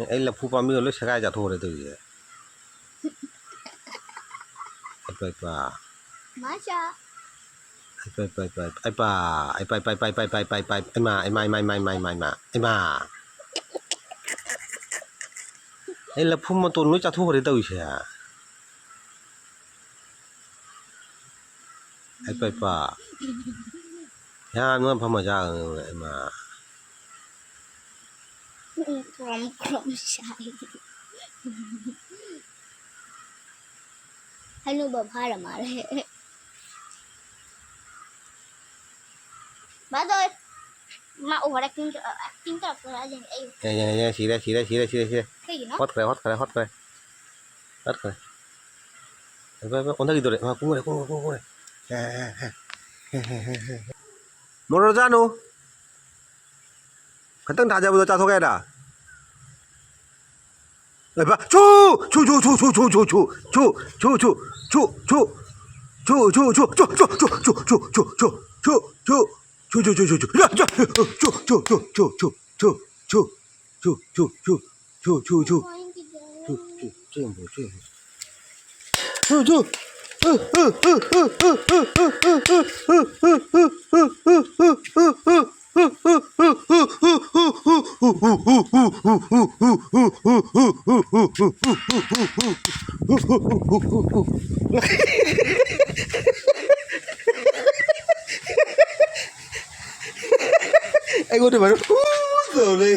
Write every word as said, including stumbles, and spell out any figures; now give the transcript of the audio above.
ꯑꯩ ꯂꯐꯨ ꯄꯥꯝꯕꯤꯒ ꯂꯣꯏ ꯁꯦꯒꯥꯏ ꯆꯥꯊꯣꯛꯈ꯭ꯔꯦ ꯇꯧꯔꯤꯁꯦ꯫ ꯑꯩꯄꯥ, ꯑꯩꯄꯥ꯫ ꯃꯥꯆꯥ꯫ ꯑꯩꯄꯥ, ꯑꯩꯄꯥ, ꯑꯩꯄꯥ, ꯑꯩꯄꯥ꯫ ꯑꯩꯄꯥ, ꯑꯩꯄꯥ, ꯑꯩꯄꯥ, ꯑꯩꯄꯥ, ꯑꯩꯄꯥ, ꯑꯩꯄꯥ, ꯑꯩꯄꯥ, ꯑꯩꯄꯥ꯫ ꯏꯃꯥ, ꯏꯃꯥ, ꯏꯃꯥ꯫ ꯑꯩ ꯂꯐꯨ ꯃꯇꯣꯟ ꯂꯣꯏ ꯆꯥꯊꯣꯛꯈ꯭ꯔꯦ ꯇꯧꯔꯤꯁꯦ꯫ ꯑꯩꯄꯥ, ꯑꯩꯄꯥ꯫ ꯌꯥꯝꯅ ꯐꯝꯃ ꯆꯥꯒꯅꯨ, ꯏꯃꯥ꯫ ꯀ꯭ꯔꯣꯝ ꯀ꯭ꯔꯣꯝ ꯆꯥꯏ꯫ ꯍꯅꯨꯕ ꯐꯥꯔ ꯃꯥꯜꯂꯦ꯫ ꯃꯥꯗꯣ ꯃꯥ over acting, acting ꯇꯧꯔꯛꯄ ꯍꯥꯏꯁꯤꯅꯦ ꯑꯩ꯫ ꯌꯥ, ꯌꯥ, ꯌꯥ, ꯁꯤꯔꯦ, ꯁꯤꯔꯦ, ꯁꯤꯔꯦ, ꯁꯤꯔꯦ, ꯁꯤꯔꯦ꯫ ꯀꯩꯒꯤꯅꯣ? ꯍꯣꯠꯈ꯭ꯔꯦ, ꯍꯣꯠꯈ꯭ꯔꯦ, ꯍꯣꯠꯈ꯭ꯔꯦ꯫ ꯇꯠꯈ꯭ꯔꯦ꯫ ꯑꯣꯟꯊꯈꯤꯗꯣꯔꯦ꯫ ꯃꯥ ꯀꯨꯝꯈꯔꯦ, ꯀꯨꯝꯈꯔꯦ, ꯀꯨꯝꯈꯔꯦ꯫ ꯃꯣꯔꯣꯛ ꯆꯥꯅꯨ꯫ ꯈꯤꯇꯪ ꯊꯥꯖꯕꯗꯣ ꯆꯥꯊꯣꯛꯀꯦ ꯍꯥꯏꯔ? ꯂꯩꯕ-, ꯁꯨ! ꯁꯨ, ꯁꯨ, ꯁꯨ꯫ ꯁꯨ, ꯁꯨ, ꯁꯨ꯫ ꯌꯥ, ꯌꯥ꯫ ꯁꯨ, ꯁꯨ, ꯁꯨ꯫ ꯁꯨ, ꯁꯨ꯫ ꯁꯨ, ꯁꯨ꯫ ꯁꯨ, ꯁꯨ꯫ ꯁꯨ, ꯁꯨ꯫ ꯁꯨ, ꯁꯨ꯫ ꯁꯨ, ꯌꯥꯝ ꯐꯩ, ꯁꯨ, ꯌꯥꯝ ꯐꯩ꯫ ꯁꯨ, ꯁꯨ꯫ ꯑꯩꯉꯣꯟꯗ ꯃꯔꯨꯞ ꯇꯧ ꯂꯩ꯫